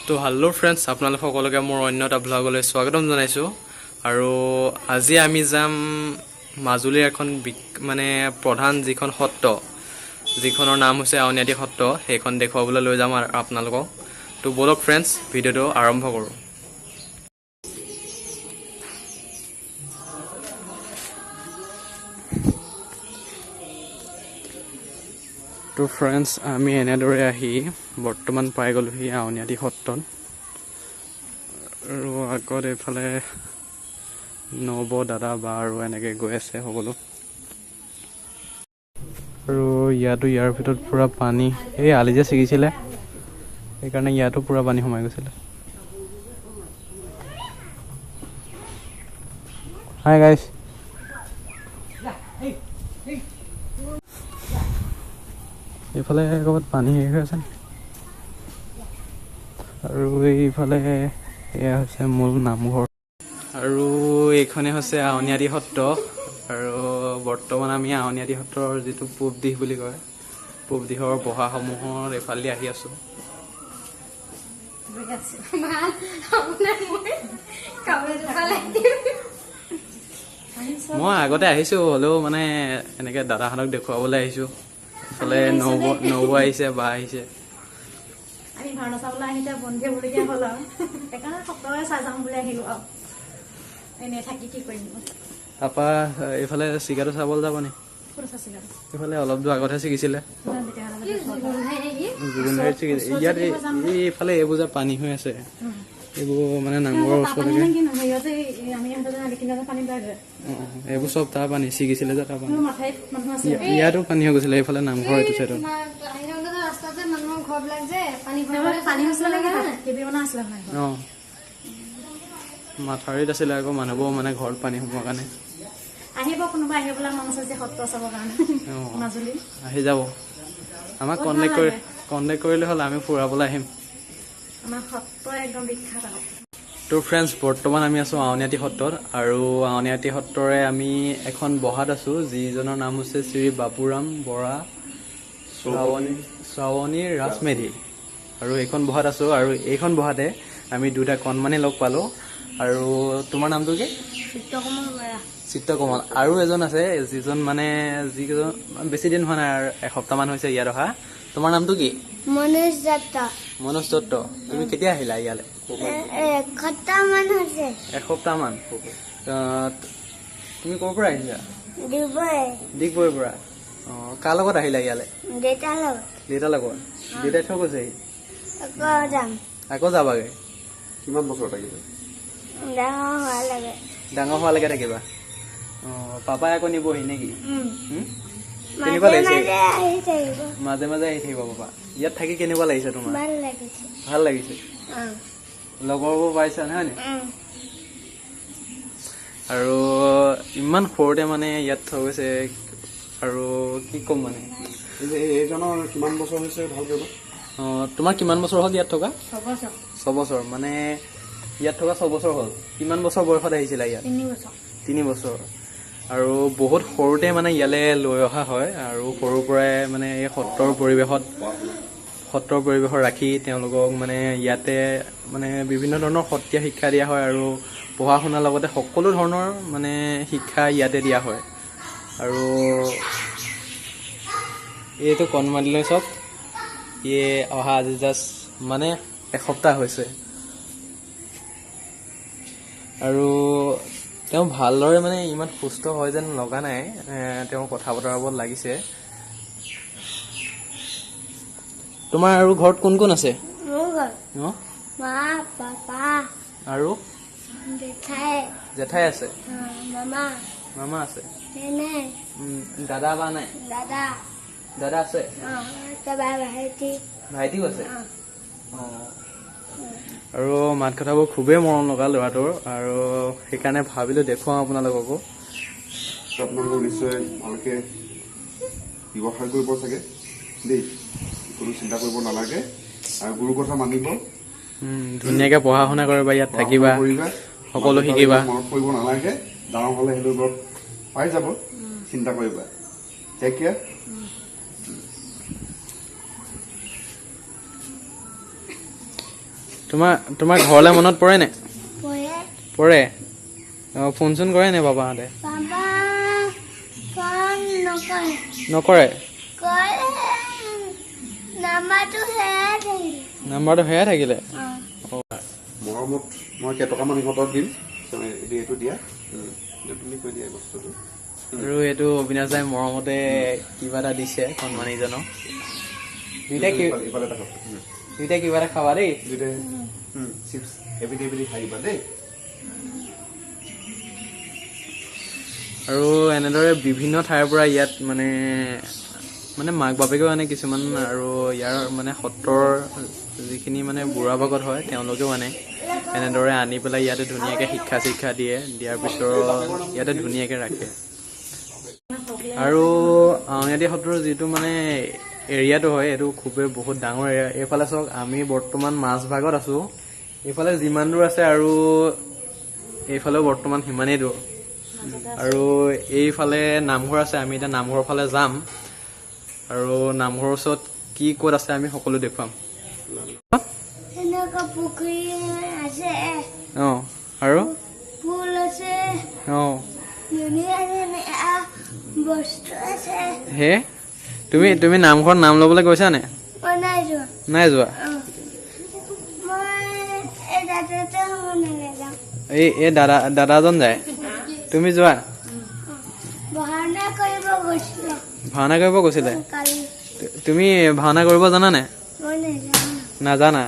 তো hello' friends, আপোনালোক সকলোকে মোৰ অন্য এটা ভ্লগলৈ স্বাগতম জনাইছোঁ। আৰু আজি আমি যাম মাজুলীৰ এখন মানে প্ৰধান যিখন সত্ৰ, যিখনৰ নাম হৈছে আউনীআটী সত্ৰ, সেইখন দেখুৱাবলৈ লৈ যাম আৰু আপোনালোকক। তো ব'লক ফ্ৰেণ্ডছ, ভিডিঅ'টো আৰম্ভ কৰোঁ। তো ফ্ৰেণ্ডছ, আমি এনেদৰে আহি বৰ্তমান পাই গ'লোহি আউনীআটী সত্ৰত। আৰু আগত এইফালে নবৌ, দাদা, বা আৰু এনেকৈ গৈ আছে সকলো। আৰু ইয়াতো ইয়াৰ ভিতৰত পূৰা পানী, এই আলি যে ছিগিছিলে সেইকাৰণে ইয়াতো পূৰা পানী সোমাই গৈছিলে। হাই গাইছ, এইফালে ক'ৰবাত পানী হেৰি হৈ আছে নেকি? আৰু এইফালে এয়া হৈছে মূল নামঘৰ। আৰু এইখনেই হৈছে আউনীআটী সত্ৰ। আৰু বৰ্তমান আমি আউনীআটী সত্ৰৰ যিটো পূব দিশ বুলি কয়, পূব দিশৰ বহাসমূহৰ এইফালেদি আহি আছোঁ। মই আগতে আহিছোঁ, হ'লেও মানে এনেকৈ দাদাহঁতক দেখুৱাবলৈ আহিছোঁ। এইফালে নবৌ নবৌ আহিছে, বা আহিছে। আমি ভাওনা চাবলৈ আহি এতিয়া বন্দী হ'বলগীয়া হ'ল আৰু সেইকাৰণে সত্ৰৰে চাই যাম বুলি আহিলো আৰু এনেই থাকি কি কৰিম? তাৰপৰা এইফালে চিগাটো চাবলৈ যাব নি? ক'ত আছে চিগাটো? এইফালে অলপ দূৰ আগতহে ছিগিছিলে। যাম তেতিয়াহ'লে। জুবিন ছিগিছে ইয়াত। এইফালে এইবোৰ যে পানী হৈ আছে, এইবোৰ মানে নামঘৰৰ ওচৰলৈকে। অঁ, এইবোৰ চব তাৰ পানী ছিগিছিলে যে, তাৰ পানী। ইয়াতো পানী হৈ গৈছিলে এইফালে নামঘৰ এইটো চাইডত। অঁ, মাথাউৰিত আছিলে আকৌ মানুহবোৰ মানে ঘৰত পানী সোমোৱাৰ কাৰণে। আহিব কোনোবা, আহিবলৈ মন আছে যে সত্ৰ চাবৰ কাৰণে। অঁ, মাজুলী আহি যাব, আমাক কণ্টেক্ট কৰি কণ্টেক্ট কৰিলে হ'ল, আমি ফুৰাবলৈ আহিম। আমাৰ সত্ৰ একদম বিখ্যাত আৰু। তো ফ্ৰেণ্ডছ, বৰ্তমান আমি আছোঁ আউনীআটী সত্ৰত। আৰু আউনীআটী সত্ৰৰে আমি এখন বহাত আছোঁ, যিজনৰ নাম হৈছে শ্ৰী বাপুৰাম বৰা শ্ৰাৱণী ৰাজমেধি। আৰু এইখন বহাত আছোঁ আৰু এইখন বহাতে আমি দুটা কণমানি লগ পালোঁ। আৰু তোমাৰ নামটো কি? চিত্ৰকমল বৰা। চিত্ৰকমল। আৰু এজন আছে, যিজন মানে যিকেইজন বেছি দিন হোৱা নাই আৰু এসপ্তাহমান হৈছে ইয়াত অহা। তোমাৰ নামটো কি? মনোজ দত্ত। মনোজ দত্ত। তুমি কেতিয়া আহিলা ইয়ালৈ? এসপ্তাহমান হৈছে। এসপ্তাহমান। তুমি ক'ৰ পৰা আহিছা? ডিগবৈ। ডিগবৈৰ পৰা। অঁ, কাৰ লগত আহিলা ইয়ালৈ? দেউতাৰ লগত। দেউতাৰ লগত। দেউতাই থৈ গৈছেহি? আকৌ যাম। আকৌ যাবাগৈ? কিমান বছৰ থাকিবা? ডাঙৰ হোৱা লাগে। ডাঙৰ হোৱালৈকে থাকিবা। অঁ, পাপাই আকৌ নিবহি নেকি? হুম? কেনেকুৱা মাজে লাগিছে? মাজে আহি থাকিব। মাজে মাজে আহি থাকিব পাপা। ইয়াত থাকি কেনেকুৱা লাগিছে তোমাৰ? ভাল লাগিছে। ভাল লাগিছে? অঁ। লগৰবোৰ পাইছা নহয় নি? উম। আৰু ইমান সৰুতে মানে ইয়াত থৈ গৈছে আৰু কি ক'ম মানে। এই যে এইজনৰ কিমান বছৰ হৈছে ভালকৈ কোৱা। অঁ, তোমাৰ কিমান বছৰ হ'ল ইয়াত থকা? ছবছৰ। ছবছৰ। মানে ইয়াত থকা ছবছৰ হ'ল। কিমান বছৰ বয়সত আহিছিলা ইয়াত? 3 বছৰ। 3 বছৰ। আৰু বহুত সৰুতে মানে ইয়ালৈ লৈ অহা হয়। আৰু সৰুৰ পৰাই মানে এই সত্ৰৰ পৰিৱেশত ৰাখি তেওঁলোকক মানে ইয়াতে মানে বিভিন্ন ধৰণৰ সত্ৰীয়া শিক্ষা দিয়া হয়। আৰু পঢ়া শুনাৰ লগতে সকলো ধৰণৰ মানে শিক্ষা ইয়াতে দিয়া হয়। আৰু এইটো কণমানিলৈ চব ইয়ে অহা আজি জাষ্ট মানে এসপ্তাহ হৈছে। আৰু তেওঁ ভালদৰে মানে ইমান সুস্থ হয় যেন লগা নাই, তেওঁৰ কথা বতৰাবোৰ লাগিছে। তোমাৰ আৰু ঘৰত কোন কোন আছে? মোৰ ঘৰ? অঁ। মা, পাপা। আৰু? জেঠাই। জেঠাই আছে? অঁ, মামা। মামা আছে? এনে। দাদা বা নাই? দাদা। দাদা আছে? অঁ, তাৰপৰা ভাইটি। ভাইটিও আছে? অঁ। অঁ, আৰু মাত কথাবোৰ খুবেই মৰম লগা ল'ৰাটোৰ। আৰু সেইকাৰণে ভাবিলোঁ দেখুৱাওঁ আপোনালোককো। আপোনালোকক নিশ্চয় ভালকে ব্যৱহাৰ কৰিব চাগে দেই, কোনো চিন্তা কৰিব নালাগে আৰু গুৰুৰ কথা মানিব। ধুনীয়াকে পঢ়া শুনা কৰিবা, ইয়াত থাকিবা। পঢ়া শুনা কৰিবা, সকলো মা দেউতাৰ শিকিবা। মনত কৰিব নালাগে, ডাঙৰ হ'লে সেইটো ঘৰত পাই যাব, চিন্তা কৰিবা। Take care. তোমাৰ তোমাৰ ঘৰলৈ মনত পৰে নে? পৰে। পৰে। অঁ, ফোন চোন কৰে নে পাপাহঁতে? পাপা ফোন নকৰে। নকৰে? কৰে, নাম্বাৰটো হেৰাই থাকিলে। নাম্বাৰটো হেৰাই থাকিলে। অঁ। মৰমত মই কেইটকামান ইহঁতক দিম। তুমি এইটো দিয়া, তুমি কৈ দিয়া এই বস্তুটো। আৰু এইটো অবিনাশ দাই মৰমতে কিবা এটা দিছে কণমানিজনক। দুইটাই ইফালে থাকক। দুইটাই কিবা এটা খাবা দেই। দুইটাই চিপছ এবিধ এবিধ খাই দিবা দেই। আৰু এনেদৰে বিভিন্ন ঠাইৰ পৰা ইয়াত মানে মানে মাক বাপেকেও আনে কিছুমান, আৰু ইয়াৰ মানে সত্ৰৰ যিখিনি মানে বুঢ়া ভাগত হয় তেওঁলোকেও আনে। এনেদৰে আনি পেলাই ইয়াতে ধুনীয়াকৈ শিক্ষা চিক্ষা দিয়ে, দিয়াৰ পিছত ইয়াতে ধুনীয়াকৈ ৰাখে। আৰু আউনীআটী সত্ৰৰ যিটো মানে এৰিয়াটো হয়, এইটো খুবেই বহুত ডাঙৰ এৰিয়া। এইফালে চাওক, আমি বৰ্তমান মাজভাগত আছোঁ। এইফালে যিমান দূৰ আছে আৰু এইফালেও বৰ্তমান সিমানেই দূৰ। আৰু এইফালে নামঘৰ আছে, আমি এতিয়া নামঘৰৰ ফালে যাম। আৰু নামঘৰৰ ওচৰত কি ক'ত আছে আমি সকলো দেখুৱাম। এনেকুৱা পুখুৰী আছে। অঁ, আৰু ফুল আছে। অঁ। ধুনীয়া ধুনীয়া বস্তু আছে। হে, তুমি তুমি নামঘৰত নাম ল'বলৈ গৈছা নে? মই নাই যোৱা। নাই যোৱা? অঁ। মই এই দাদাটো নাযাওঁ। এই এই দাদা দাদাজন যায়, তুমি যোৱা? ভাওনা কৰিব গৈছিলে। ভাওনা কৰিব গৈছিলে? কালি। তুমি ভাওনা কৰিব জানানে? মই নাজানো। নাজানা?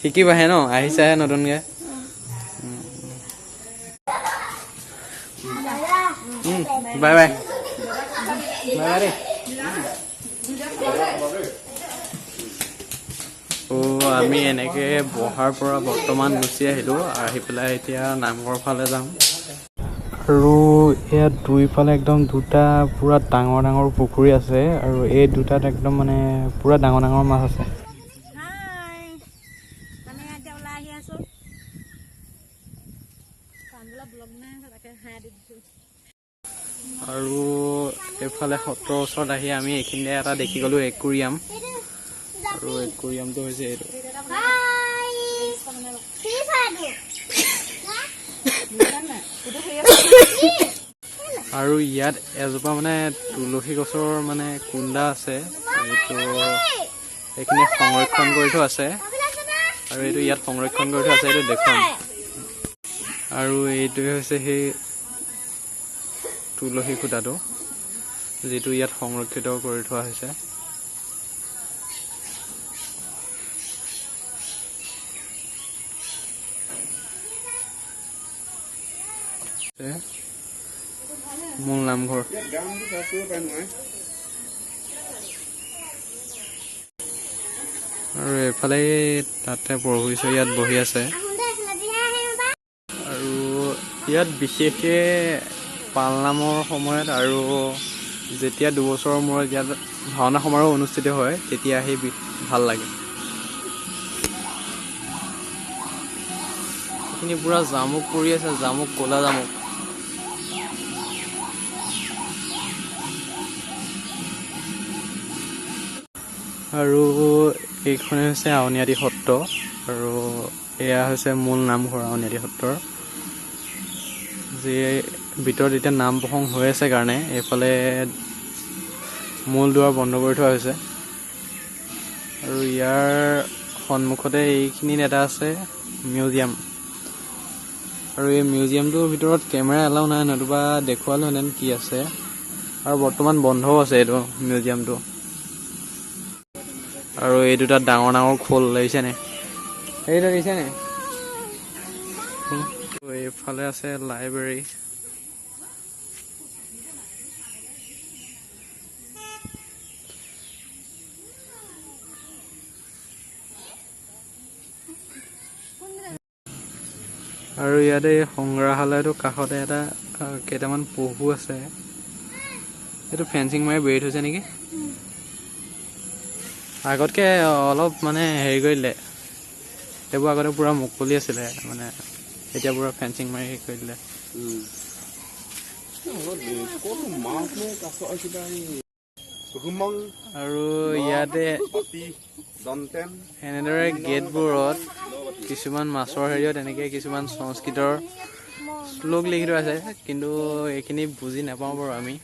শিকিবাহে ন, আহিছাহে নতুনকৈ। দাদা। বাই বাই, বাই বাই দেই। অ' আমি এনেকৈ বহাৰ পৰা বৰ্তমান গুচি আহিলোঁ। আহি পেলাই এতিয়া নামঘৰৰ ফালে যাম। আৰু ইয়াত দুইফালে একদম দুটা পূৰা ডাঙৰ ডাঙৰ পুখুৰী আছে, আৰু এই দুটাত একদম মানে পূৰা ডাঙৰ ডাঙৰ মাছ আছে। হাই, আমি এতিয়া ওলাই আহি আছোঁ। পাণবোলা ব্লগ বনাই আছে, তাকে হাই দি দিছোঁ। আৰু এইফালে সত্ৰৰ ওচৰত আহি আমি এইখিনিতে এটা দেখি গ'লোঁ একুৰিয়াম। আৰু একুৰিয়ামটো হৈছে এইটো। হাই, কি চাইটো? আৰু ইয়াত এজোপা মানে তুলসী গছৰ মানে কুন্দা আছে, এইটো এইখিনি সংৰক্ষণ কৰি থোৱা আছে। আৰু এইটো ইয়াত সংৰক্ষণ কৰি থোৱা আছে, এইটো দেখুৱাম। আৰু এইটোৱে হৈছে সেই তুলসী খুঁটাটো, যিটো ইয়াত সংৰক্ষিত কৰি থোৱা হৈছে। মূল নামঘৰ। ইয়াত গানটো চাৰ্চ কৰিব পাৰিম নহয়। আৰু এইফালে তাতে প্ৰভু ঈশ্বৰ ইয়াত বহি আছে। আৰু ইয়াত বিশেষকৈ পালনামৰ সময়ত আৰু যেতিয়া 2 বছৰৰ মূৰত ইয়াত ভাওনা সমাৰোহ অনুষ্ঠিত হয়, তেতিয়া আহি ভাল লাগে। এইখিনি পূৰা জামুক পৰি আছে, জামুক, ক'লা জামুক। আৰু এইখনেই হৈছে আউনীআটী সত্ৰ, আৰু এয়া হৈছে মূল নামঘৰ আউনীআটী সত্ৰৰ। যি ভিতৰত এতিয়া নাম প্ৰসংগ হৈ আছে কাৰণে এইফালে মূল দুৱাৰ বন্ধ কৰি থোৱা হৈছে। আৰু ইয়াৰ সন্মুখতে এইখিনিত এটা আছে মিউজিয়াম। আৰু এই মিউজিয়ামটোৰ ভিতৰত কেমেৰা এলাউ নাই, নতুবা দেখুৱালোহেঁতেন কি আছে। আৰু বৰ্তমান বন্ধও আছে এইটো মিউজিয়ামটো। আৰু এই দুটা ডাঙৰ ডাঙৰ খোল লাগিছেনে? এইটো দেখিছেনে? এইফালে আছে লাইব্ৰেৰী। আৰু ইয়াতে এই সংগ্ৰহালয়টোৰ কাষতে এটা কেইটামান পহু আছে। এইটো ফেঞ্চিং মাৰি বেৰি থৈছে নেকি? আগতকে অলপ মানে হেৰি কৰি দিলে। এইবোৰ আগতে পূৰা মুকলি আছিলে, মানে এতিয়া পূৰা ফেঞ্চিং মাৰি হেৰি কৰি দিলে। ক'ত মাছ নে কাছ কিবা এই হুমং। আৰু ইয়াতে পাতি দন্তেন। এনেদৰে গেটবোৰত কিছুমান মাছৰ হেৰিয়ত এনেকৈ কিছুমান সংস্কৃতৰ শ্লোক লিখি থোৱা আছে, কিন্তু এইখিনি বুজি নাপাওঁ বাৰু আমি।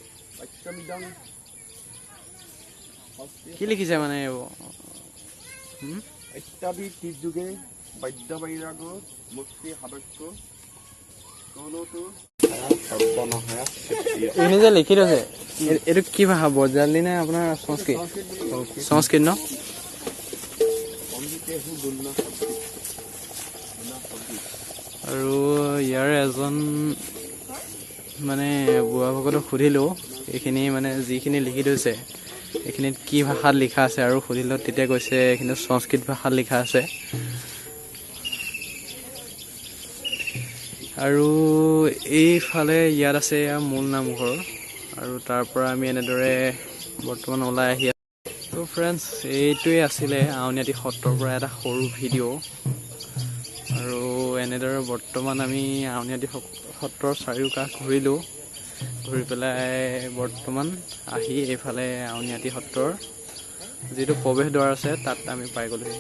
কি লিখিছে মানে এইবোৰ? ইত্যাদি যুগে বাদ্য বৈৰাগ মুক্তি সাধক্য কৌলতো সৰ্বনহায়া। এইখিনি যে লিখি থৈছে, এইটো কি ভাষা, বজালি নে আপোনাৰ সংস্কৃত? সংস্কৃত ন? আৰু ইয়াৰ এজন মানে বুঢ়া ভকতক সুধিলোঁ, এইখিনি মানে যিখিনি লিখি থৈছে এইখিনিত কি ভাষাত লিখা আছে আৰু সুধিলোঁ, তেতিয়া কৈছে এইখিনি সংস্কৃত ভাষাত লিখা আছে। আৰু এইফালে ইয়াত আছে ইয়াৰ মূল নামঘৰ, আৰু তাৰ পৰা আমি এনেদৰে বৰ্তমান ওলাই আহি আছোঁ। ত' ফ্ৰেণ্ডছ, এইটোৱে আছিলে আউনীআটী সত্ৰৰ পৰা এটা সৰু ভিডিঅ'। আৰু এনেদৰে বৰ্তমান আমি আউনীআটী সত্ৰৰ চাৰিওকাষ ঘূৰিলোঁ, ঘূৰি পেলাই বৰ্তমান আহি এইফালে আউনীআটী সত্ৰৰ যিটো প্ৰৱেশদ্বাৰ আছে তাত আমি পাই গ'লোহি।